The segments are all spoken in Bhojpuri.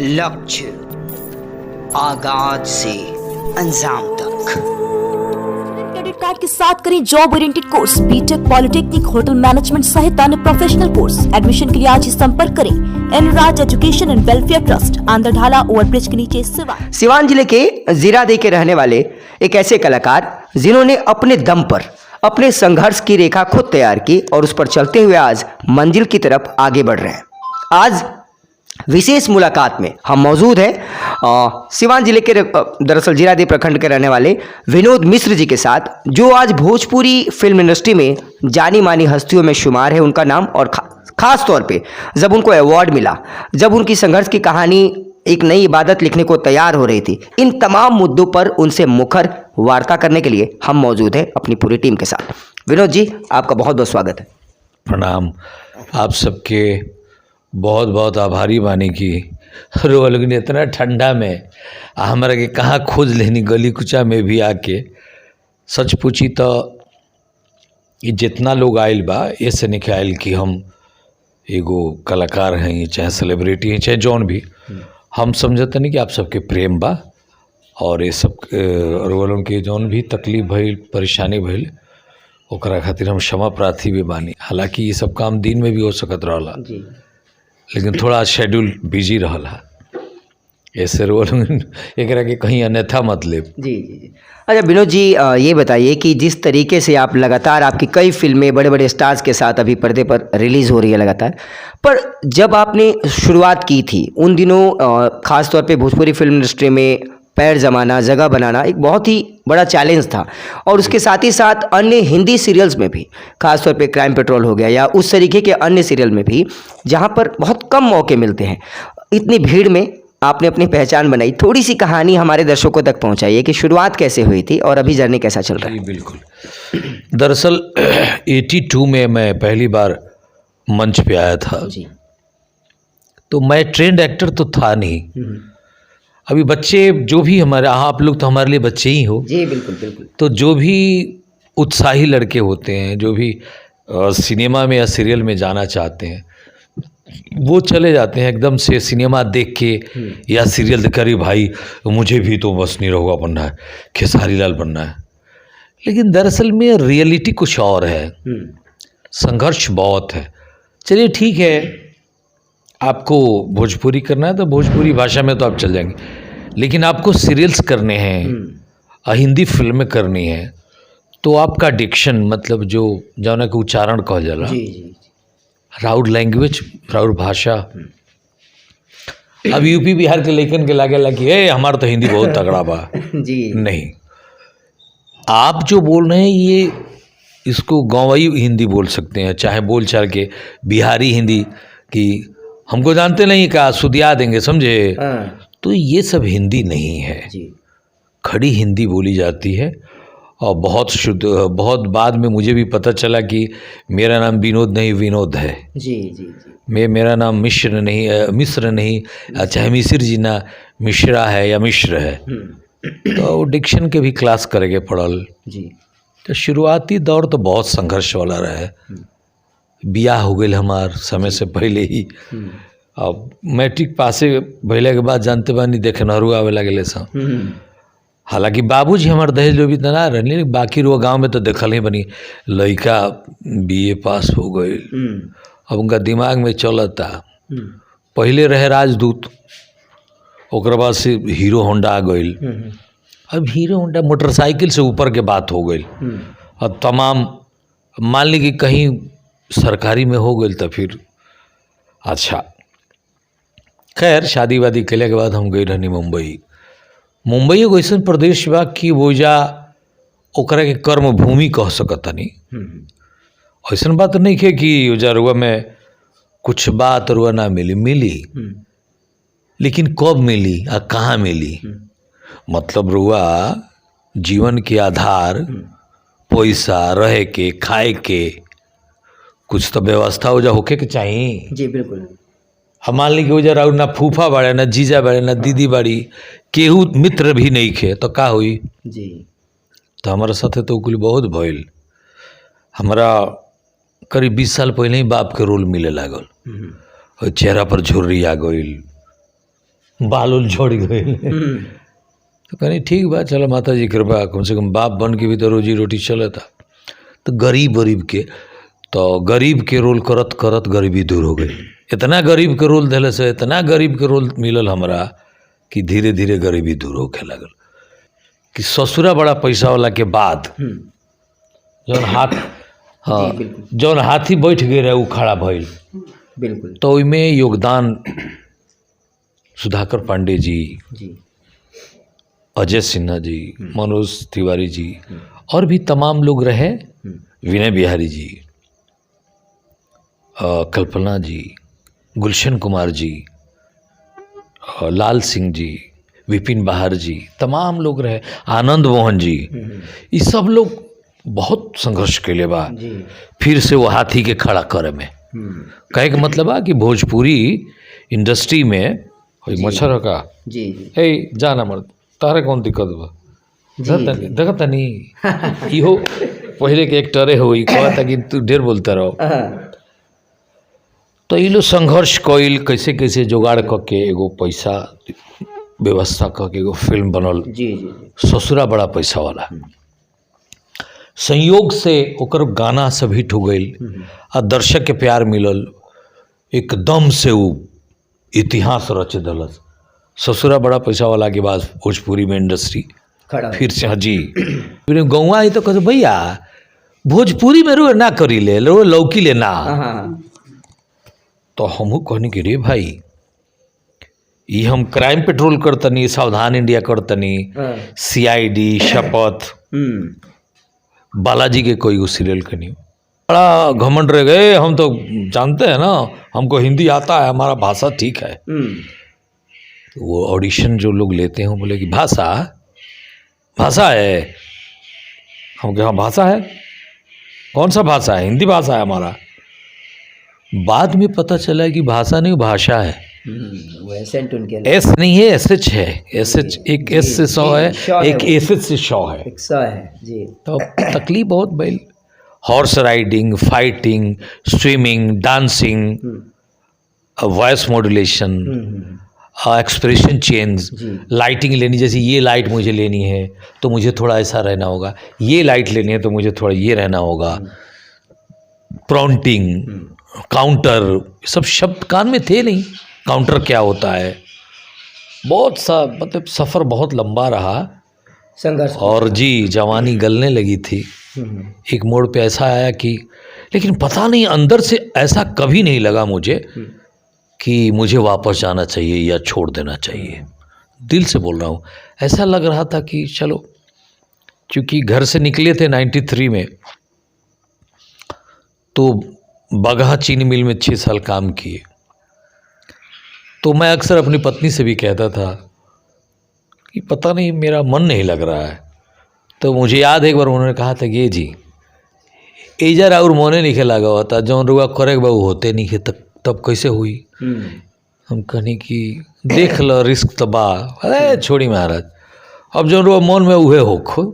लक्ष्य आगाज से अंजाम तक। क्रेडिट कार्ड के साथ करें job oriented course, BTech, polytechnic, hotel management सहित अन्य प्रोफेशनल कोर्स। एडमिशन के लिए आज ही संपर्क करें N Raj education and welfare trust, Andardhala overbridge के नीचे, सिवान। सिवान जिले के जीरादेई के रहने वाले एक ऐसे कलाकार जिन्होंने अपने दम पर अपने संघर्ष की रेखा खुद तैयार की और उस पर चलते हुए आज मंजिल की तरफ आगे बढ़ रहे हैं। आज विशेष मुलाकात में हम मौजूद हैं सिवान जिले के दरअसल जीरादेई प्रखंड के रहने वाले विनोद मिश्र जी के साथ, जो आज भोजपुरी फिल्म इंडस्ट्री में जानी मानी हस्तियों में शुमार है उनका नाम। और खास तौर पे जब उनको अवार्ड मिला, जब उनकी संघर्ष की कहानी एक नई इबादत लिखने को तैयार हो रही थी, इन तमाम मुद्दों पर उनसे मुखर वार्ता करने के लिए हम मौजूद हैं अपनी पूरी टीम के साथ। विनोद जी, आपका बहुत बहुत स्वागत है। प्रणाम। आप सबके बहुत बहुत आभारी बानी कि रोआ लोगन इतना ठंडा में आ हमरा के कहाँ खोज लेनी गली कुचा में भी आके। सच पूछी तो ये जितना लोग आइल बा, ऐसे नहीं आइल कि हम एगो कलाकार हैं, चाहे सेलिब्रिटी हैं, चाहे जौन भी। हम समझते नहीं कि आप सबके प्रेम बा और ये सब रोआ लोगन के जौन भी तकलीफ भइल, परेशानी भइल, ओकरा खातिर हम क्षमा प्रार्थी भी बानी। हालांकि ये सब काम दिन में भी हो सकत रहला, जी, लेकिन थोड़ा शेड्यूल बिजी रहल है। ऐसे रोआ लोगन एकरा के कहीं अन्यथा मत लेब। जी। अच्छा विनोद जी, ये बताइए कि जिस तरीके से आप लगातार, आपकी कई फिल्में बड़े बड़े स्टार्स के साथ अभी पर्दे पर रिलीज़ हो रही है लगातार, पर जब आपने शुरुआत की थी उन दिनों ख़ास तौर पे भोजपुरी फिल्म इंडस्ट्री में पैर जमाना, जगह बनाना एक बहुत ही बड़ा चैलेंज था और उसके साथ ही साथ अन्य हिंदी सीरियल्स में भी, खास तौर पे क्राइम पेट्रोल हो गया या उस तरीके के अन्य सीरियल में भी, जहाँ पर बहुत कम मौके मिलते हैं, इतनी भीड़ में आपने अपनी पहचान बनाई। थोड़ी सी कहानी हमारे दर्शकों तक पहुंचाइए कि शुरुआत कैसे हुई थी और अभी जर्नी कैसा चल रहा है। जी बिल्कुल। दरअसल 82 में मैं पहली बार मंच पे आया था। तो मैं ट्रेंड एक्टर तो था नहीं। अभी बच्चे जो भी हमारे, आप लोग तो हमारे लिए बच्चे ही हो। जी बिल्कुल बिल्कुल। तो जो भी उत्साही लड़के होते हैं, जो भी सिनेमा में या सीरियल में जाना चाहते हैं, वो चले जाते हैं एकदम से सिनेमा देख के या सीरियल देख कर, अरे भाई, मुझे भी तो बस निरहुआ बनना है, खेसारी लाल बनना है। लेकिन दरअसल में रियलिटी कुछ और है, संघर्ष बहुत है। चलिए ठीक है, आपको भोजपुरी करना है तो भोजपुरी भाषा में तो आप चल जाएंगे, लेकिन आपको सीरियल्स करने हैं, हिंदी फिल्में करनी है, तो आपका डिक्शन, मतलब जो जौना के उच्चारण कहल जाला, जी जी राउर लैंग्वेज, राउर भाषा। अब यूपी बिहार के लइकन के लागेला कि ए, हमार तो हिंदी बहुत तगड़ा बा। नहीं, आप जो बोल रहे हैं, ये इसको गंवई हिंदी बोल सकते हैं, चाहे बोल चाल के बिहारी हिंदी कि हमको जानते नहीं का सुदिया देंगे, समझे? तो ये सब हिंदी नहीं है। खड़ी हिंदी बोली जाती है और बहुत शुद्ध। बहुत बाद में मुझे भी पता चला कि मेरा नाम विनोद नहीं, विनोद है। जी जी जी मैं मेरा नाम मिश्र नहीं, मिश्र नहीं, चाहे मिश्र जी ना, मिश्रा है या मिश्र है। तो डिक्शन के भी क्लास करे के पड़ल। तो शुरुआती दौर तो बहुत संघर्ष वाला रहे। बियाह हो गई हमार समय से पहले ही। अब मैट्रिक पासे भइला के बाद जानते बानी, देखनहरू आवे लगले सन। हालांकि बाबूजी हमार दहेज लोभी तो ना रहनी, लेकिन बाकी रुआ गांव में तो देखल ही बनी, लड़का बीए पास हो गई, अब उनका दिमाग में चलता। पहले रहे राजदूत, ओकरा बाद से हीरो होंडा आ गई। अब हीरो होंडा मोटरसाइकिल से ऊपर के बात हो गई। अब तमाम मान ली कि कहीं सरकारी में हो गई तो फिर अच्छा। खैर, शादी वादी कैला के बाद हम गए रहनी मुंबई। मुंबई एगो अइसन प्रदेश बा कि ओइजा ओकरा के कर्म भूमि कह सकतनी। ऐसन बात नहीं है कि ओइजा रुआ में कुछ बात रुआ ना मिली। मिली, लेकिन कब मिली आ कहाँ मिली? मतलब रुआ जीवन के आधार पैसा, रहे के, खाए के, कुछ तो व्यवस्था ओजा होखे के चाही। जी बिल्कुल। अब मान ली कि ओजा राउर ना फूफा बाड़े, ना जीजा बाड़े, ना दीदी बाड़ी, केहू मित्र भी नहीं खे, तो का होई? तो हमारा साथे तो कुल बहुत भइल। हमरा करीब 20 साल पहले ही बाप के रोल मिले लागल। और चेहरा पर झुर्री आ गई, बाल उल झड़ गए। तो कहनी ठीक बा, चलो माता जी कृपा, कम से कम बाप बन के भी तो रोजी रोटी चलता। तो गरीब गरीब के, तो गरीब के रोल करत करत गरीबी दूर हो गई। इतना गरीब के रोल दिले से इतना गरीब के रोल मिलल हमरा कि धीरे धीरे गरीबी दूर होखे लागल। कि ससुरा बड़ा पैसा वाला के बाद जौन हाथ, हाँ, जौन हाथी बैठ गए रहे उ खड़ा भइल। बिल्कुल। तो ओहिमे योगदान सुधाकर पांडे जी, जी, अजय सिन्हा जी, मनोज तिवारी जी और भी तमाम लोग रहे, विनय बिहारी जी, कल्पना जी, गुलशन कुमार जी, लाल सिंह जी, विपिन बहार जी, तमाम लोग रहे, आनंद मोहन जी, ये सब लोग बहुत संघर्ष कैले बा जी। फिर से वो हाथी के खड़ा करे में। कहे के मतलब बा कि भोजपुरी इंडस्ट्री में होई मच्छर का जी जी हे जाना मर्द, तारे कौन दिक्कत बा, देखत तनी इहो पहले के एक्टरे होई, कहता कि तू ढेर बोलता रहो। तो ई लोग संघर्ष कइल, कैसे कैसे जुगाड़ क के एगो पैसा व्यवस्था क के एगो फिल्म बनल। जी जी ससुरा बड़ा पैसा वाला। संयोग से ओकर गाना सब हिट हो गई आ दर्शक के प्यार मिलल, एकदम से वो इतिहास रच दिलस। ससुरा बड़ा पैसा वाला के बाद भोजपुरी में इंडस्ट्री खड़ा फिर से, हाँ जी, फिर गौवा आई तो कहते भैया भोजपुरी में रो ना करी ले, रो लौकी ले ना। हाँ। तो हमहू कहनी कि रे भाई, ये हम क्राइम पेट्रोल करतनी, सावधान इंडिया करतनी, सीआईडी, शपथ, बालाजी के कोई सीरियल के नहीं। बड़ा घमंड रह गए, हम तो जानते हैं ना, हमको हिंदी आता है, हमारा भाषा ठीक है। तो वो ऑडिशन जो लोग लेते हैं वो बोले कि भाषा भाषा है। हम कहे हाँ भाषा है, कौन सा भाषा है? हिंदी भाषा है हमारा। बाद में पता चला कि भाषा नहीं भाषा है। वो एसेंट उनके एस नहीं है, एस एच है। एस एच, एक एस से 100 है, एक एस एच से 100 है, एक 100 है जी। तो तकलीफ बहुत भइल। Horse riding, fighting, swimming, dancing, voice modulation, expression change, lighting लेनी, जैसे ये लाइट मुझे लेनी है तो मुझे थोड़ा ऐसा रहना होगा, ये लाइट लेनी है तो मुझे थोड़ा ये रहना होगा, प्रॉन्टिंग, काउंटर, सब शब्द कान में थे नहीं, काउंटर क्या होता है। बहुत सा मतलब सफ़र बहुत लंबा रहा, संघर्ष। और जी जवानी गलने लगी थी। एक मोड़ पे ऐसा आया कि, लेकिन पता नहीं अंदर से ऐसा कभी नहीं लगा मुझे कि मुझे वापस जाना चाहिए या छोड़ देना चाहिए। दिल से बोल रहा हूँ, ऐसा लग रहा था कि चलो, क्योंकि घर से निकले थे 93 में, तो बगहा चीनी मिल में 6 साल काम किए। तो मैं अक्सर अपनी पत्नी से भी कहता था कि पता नहीं मेरा मन नहीं लग रहा है। तो मुझे याद है एक बार उन्होंने कहा था कि ये जी एजर और मोने नहीं लगा होता, जौन रुआ करे बा उ होते नहीं खे, तब कैसे हुई? हम कहनी कि देख लो रिस्क तो बा, अरे छोड़ी महाराज, अब जौन रुआ मन में उहे होखो,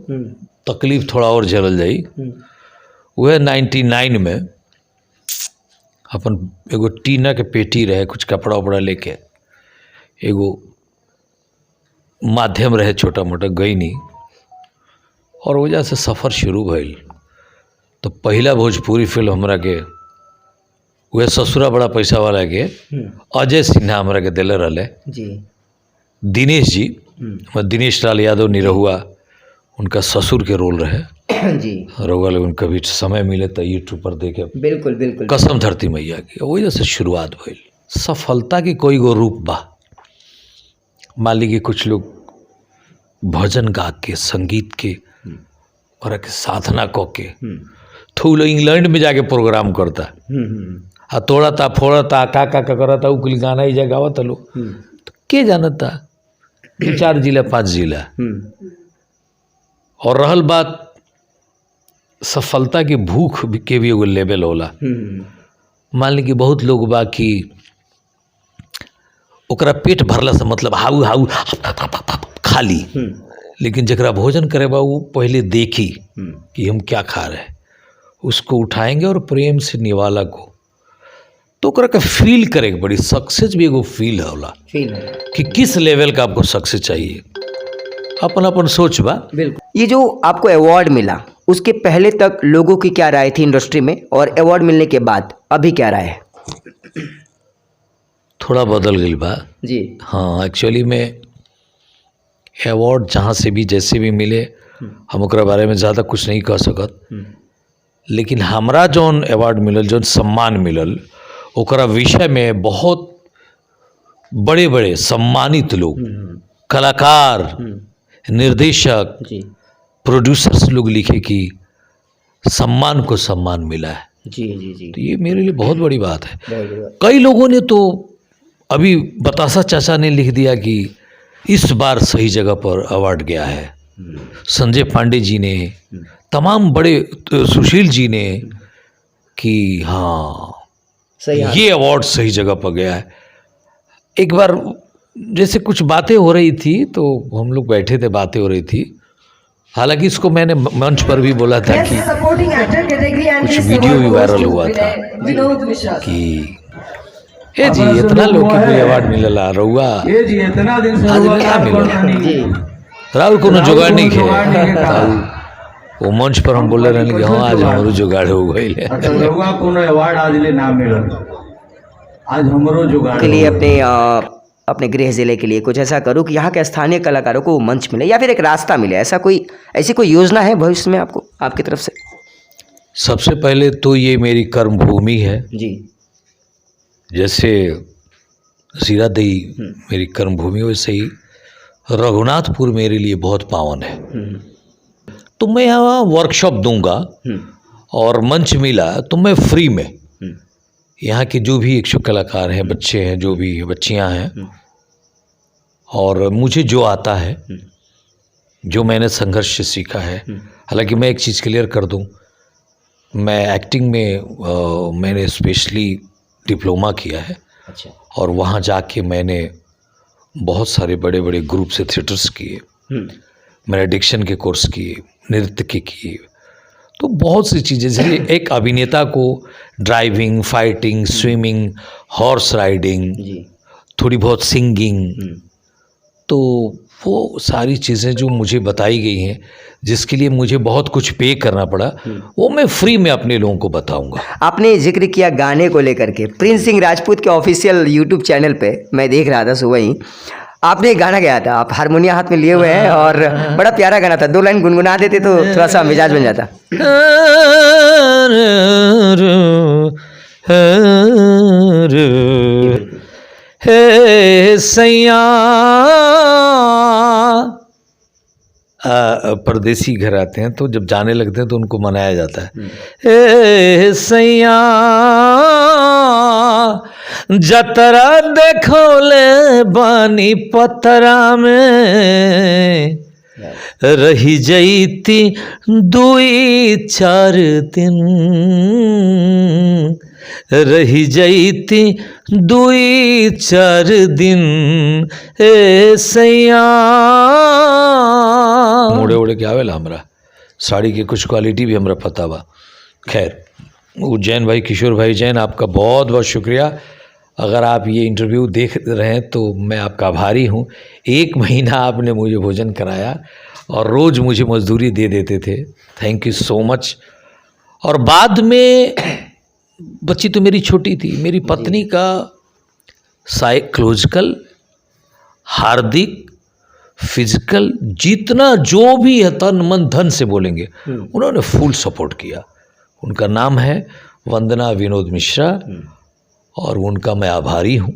तकलीफ थोड़ा और झेलल जाई। वह 99 में अपन एगो टीना के पेटी रहे, कुछ कपड़ा उपड़ा लेके, एगो माध्यम रहे छोटा मोटा, गई नहीं, और वजह से सफ़र शुरू भइल। तो पहला भोजपुरी फिल्म हमरा के वह ससुरा बड़ा पैसा वाला के अजय सिन्हा हमरा के दिले रहे जी। दिनेश जी, दिनेश लाल यादव निरहुआ, उनका ससुर के रोल रहे जी। रहुआ लोगन कभी समय मिले तो यूट्यूब पर देखे। बिल्कुल बिल्कुल। कसम धरती मैया की, वजह से शुरुआत भइल। सफलता के कोई गो रूप बा, मान ली कि कुछ लोग भजन गा के, संगीत के और के साधना क के तो लोग इंग्लैंड में जाके प्रोग्राम करता, आ तोड़ता फोड़ता का का का करता, उ कुल गाना ही जा गावत लोग, तो के जानता 4 जिला 5 जिला। और रहल बात सफलता की भूख के भी एगो लेवल होला। मान ली कि बहुत लोग बा कि ओकरा पेट भरला से मतलब हाउ हाउ खाली, लेकिन जकरा भोजन करे बा वो पहले देखी कि हम क्या खा रहे हैं, उसको उठाएंगे और प्रेम से निवाला को, तो ओकरा के फील करे के पड़ी। सक्सेस भी एगो फील होला फील कि किस लेवल का आपको सक्सेस चाहिए, अपन अपन सोच बा। बिल्कुल। ये जो आपको अवार्ड मिला उसके पहले तक लोगों की क्या राय थी इंडस्ट्री में, और अवार्ड मिलने के बाद अभी क्या राय है? थोड़ा बदल गई बा। जी। हाँ, एक्चुअली में अवार्ड जहाँ से भी जैसे भी मिले हम ओकरा बारे में ज़्यादा कुछ नहीं कह सकत, लेकिन हमरा जौन अवार्ड मिलल, जौन सम्मान मिलल, ओकरा विषय में बहुत बड़े बड़े सम्मानित लोग, कलाकार, निर्देशक, जी प्रोड्यूसर्स लोग लिखे कि सम्मान को सम्मान मिला है। जी जी जी। तो ये मेरे लिए बहुत बड़ी बात है। बहुत बड़ी बात। कई लोगों ने तो अभी बतासा चाचा ने लिख दिया कि इस बार सही जगह पर अवार्ड गया है। संजय पांडे जी ने, तमाम बड़े सुशील जी ने कि हाँ सही हाथ। ये अवार्ड सही जगह पर गया है। एक बार जैसे कुछ बातें हो रही थी तो हम लोग बैठे थे, बातें हो रही थी, हालांकि इसको मैंने मंच पर भी बोला था कि सपोर्टिंग एक्टर कैटेगरी एंड कुछ वीडियो भी वायरल हुआ था विनोद मिश्रा। कि ए जी इतना लोग के कोई अवार्ड मिलला रउआ ए जी इतना दिन से आज रउआ ना का मिलल। करतानी। जी। राहुल कोनो राहुल जुगाड़ नहीं कोनो जुगाड़ है। नहीं है। वो मंच पर हम बोले रहने कि हाँ आज हमारो जुगाड़ हो गई है। अच्छा रउआ कोनो अवार्ड आज ले ना मिलल, आज हमरो जुगाड़ के लिए हो गइल। अपने अपने गृह जिले के लिए कुछ ऐसा करूँ कि यहाँ के स्थानीय कलाकारों को मंच मिले या फिर एक रास्ता मिले, ऐसा कोई ऐसी कोई योजना है भविष्य में आपको आपकी तरफ से? सबसे पहले तो ये मेरी कर्मभूमि है। जी। जैसे जीरादेई मेरी कर्मभूमि, वैसे ही रघुनाथपुर मेरे लिए बहुत पावन है। तो मैं यहाँ वर्कशॉप दूंगा और मंच मिला तो मैं फ्री में यहाँ के जो भी इच्छुक कलाकार हैं, बच्चे हैं, जो भी बच्चियाँ हैं, और मुझे जो आता है, जो मैंने संघर्ष से सीखा है। हालांकि मैं एक चीज़ क्लियर कर दूं, मैं एक्टिंग में मैंने स्पेशली डिप्लोमा किया है। अच्छा। और वहाँ जाके मैंने बहुत सारे बड़े बड़े ग्रुप से थिएटर्स किए, मैंने डिक्शन के कोर्स किए, नृत्य के किए, तो बहुत सी चीज़ें। जैसे एक अभिनेता को driving, fighting, swimming, horse riding, जी। थोड़ी बहुत सिंगिंग, तो वो सारी चीज़ें जो मुझे बताई गई हैं, जिसके लिए मुझे बहुत कुछ पे करना पड़ा, वो मैं फ्री में अपने लोगों को बताऊंगा। आपने जिक्र किया गाने को लेकर के, प्रिंस सिंह राजपूत के ऑफिशियल यूट्यूब चैनल पे मैं देख रहा था सुबह ही, आपने एक गाना गाया था, आप हारमोनिया हाथ में लिए हुए हैं और बड़ा प्यारा गाना था, दो लाइन गुनगुना देते तो थोड़ा सा मिजाज बन जाता। हे सैया, परदेसी घर आते हैं तो जब जाने लगते हैं तो उनको मनाया जाता है। हे सैया जतरा देखो ले बानी पतरा में, रही जईती दुई चार दिन, रही जईती दुई चार दिन, ए सैया। मोड़े ओड़े के आवेला हमरा साड़ी के कुछ क्वालिटी भी हमरा पता बा। खैर उज्जैन भाई, किशोर भाई जैन, आपका बहुत बहुत शुक्रिया। अगर आप ये इंटरव्यू देख रहे हैं तो मैं आपका आभारी हूँ। एक महीना आपने मुझे भोजन कराया और रोज़ मुझे मजदूरी दे देते थे, thank you so much. और बाद में बच्ची तो मेरी छोटी थी, मेरी पत्नी का साइकोलॉजिकल, हार्दिक, फिजिकल, जितना जो भी है तन मन धन से बोलेंगे, उन्होंने फुल सपोर्ट किया। उनका नाम है वंदना विनोद मिश्रा और उनका मैं आभारी हूँ।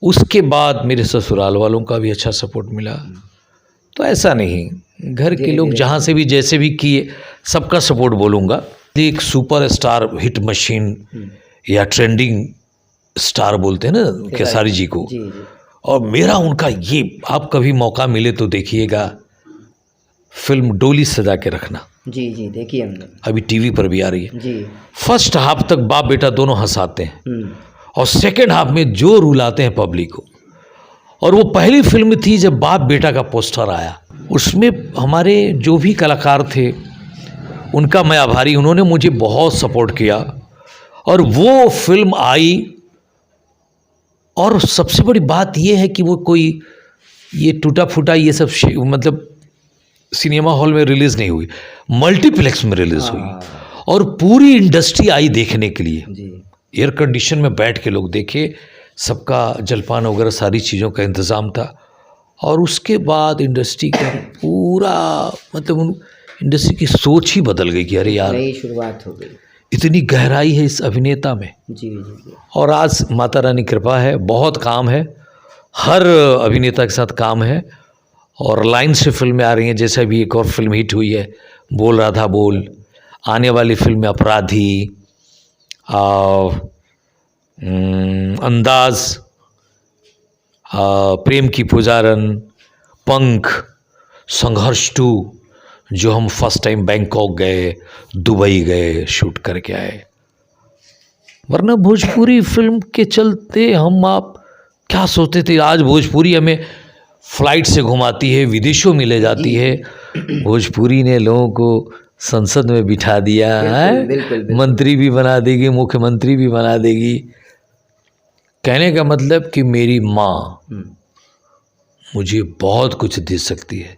उसके बाद मेरे ससुराल वालों का भी अच्छा सपोर्ट मिला। तो ऐसा नहीं, घर के लोग जहाँ से भी जैसे भी किए सबका सपोर्ट बोलूँगा। एक सुपर स्टार हिट मशीन या ट्रेंडिंग स्टार बोलते हैं ना खेसारी जी को, जी जी। और मेरा उनका ये, आप कभी मौका मिले तो देखिएगा फिल्म डोली सजा के रखना, जी जी देखिए हमने, अभी टीवी पर भी आ रही है। जी। फर्स्ट हाफ तक बाप बेटा दोनों हंसाते हैं और सेकंड हाफ में जो रुलाते हैं पब्लिक को। और वो पहली फिल्म थी जब बाप बेटा का पोस्टर आया, उसमें हमारे जो भी कलाकार थे उनका मैं आभारी, उन्होंने मुझे बहुत सपोर्ट किया। और वो फिल्म आई, और सबसे बड़ी बात ये है कि वो कोई ये टूटा फूटा ये सब मतलब सिनेमा हॉल में रिलीज़ नहीं हुई, मल्टीप्लेक्स में रिलीज़ हुई और पूरी इंडस्ट्री आई देखने के लिए। जी। एयर कंडीशन में बैठ के लोग देखे, सबका जलपान वगैरह सारी चीज़ों का इंतज़ाम था। और उसके बाद इंडस्ट्री का पूरा मतलब उन इंडस्ट्री की सोच ही बदल गई कि अरे यार, नई शुरुआत हो गई। इतनी गहराई है इस अभिनेता में। जी जी जी। और आज माता रानी कृपा है, बहुत काम है, हर अभिनेता के साथ काम है और लाइन से फिल्में आ रही हैं। जैसे अभी एक और फिल्म हिट हुई है, बोल राधा बोल, आने वाली फिल्म अपराधी, अंदाज, प्रेम की पुजारन, पंख, संघर्ष 2, जो हम फर्स्ट टाइम बैंकॉक गए, दुबई गए, शूट करके आए। वरना भोजपुरी फिल्म के चलते हम आप क्या सोचते थे, आज भोजपुरी हमें फ्लाइट से घुमाती है, विदेशों में ले जाती है। भोजपुरी ने लोगों को संसद में बिठा दिया है, बिल्कुल, बिल्कुल। मंत्री भी बना देगी, मुख्यमंत्री भी बना देगी। कहने का मतलब कि मेरी माँ मुझे बहुत कुछ दे सकती है।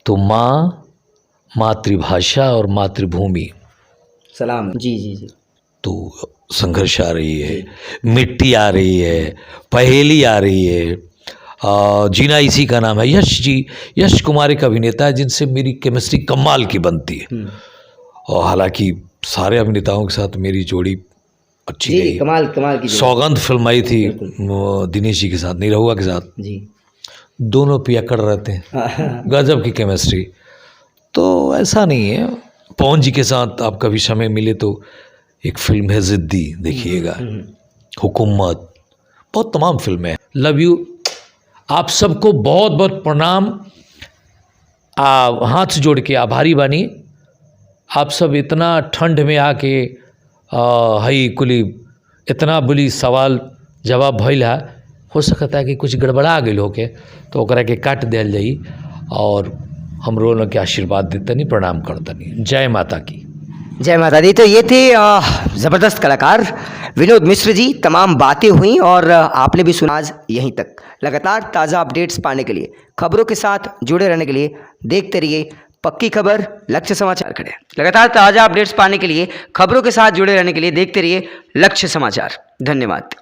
तो माँ, मातृभाषा और मातृभूमि, सलाम। जी जी जी। तो संघर्ष आ रही है, मिट्टी आ रही है, पहेली आ रही है, जीना इसी का नाम है। यश जी, यश कुमार एक अभिनेता है जिनसे मेरी केमिस्ट्री कमाल की बनती है। और हालांकि सारे अभिनेताओं के साथ मेरी जोड़ी अच्छी जी रही। कमाल, कमाल की जोड़ी। सौगंध फिल्म आई थी दिनेश जी के साथ, निरहुआ के साथ, जी। दोनों पियकड़ रहते हैं, गजब की केमिस्ट्री। तो ऐसा नहीं है। पवन जी के साथ आप कभी समय मिले तो एक फिल्म है ज़िद्दी, देखिएगा, हुकूमत, बहुत तमाम फिल्में हैं। लव you, आप सबको बहुत बहुत प्रणाम, हाथ जोड़ के आभारी बानी। आप सब इतना ठंड में आके हई कुली इतना बोली सवाल जवाब भइल है, हो सकता है कि कुछ गड़बड़ा गइल होके तो ओकरा के काट दिया जाई। और हमरो लोग के आशीर्वाद देतनी, प्रणाम करतनी। जय माता की। जय माता दी। तो ये थे ज़बरदस्त कलाकार विनोद मिश्र जी। तमाम बातें हुई और आपने भी सुना। आज यहीं तक। लगातार ताज़ा अपडेट्स पाने के लिए, खबरों के साथ जुड़े रहने के लिए देखते रहिए पक्की खबर लक्ष्य समाचार। खड़े लगातार ताज़ा अपडेट्स पाने के लिए, खबरों के साथ जुड़े रहने के लिए देखते रहिए लक्ष्य समाचार। धन्यवाद।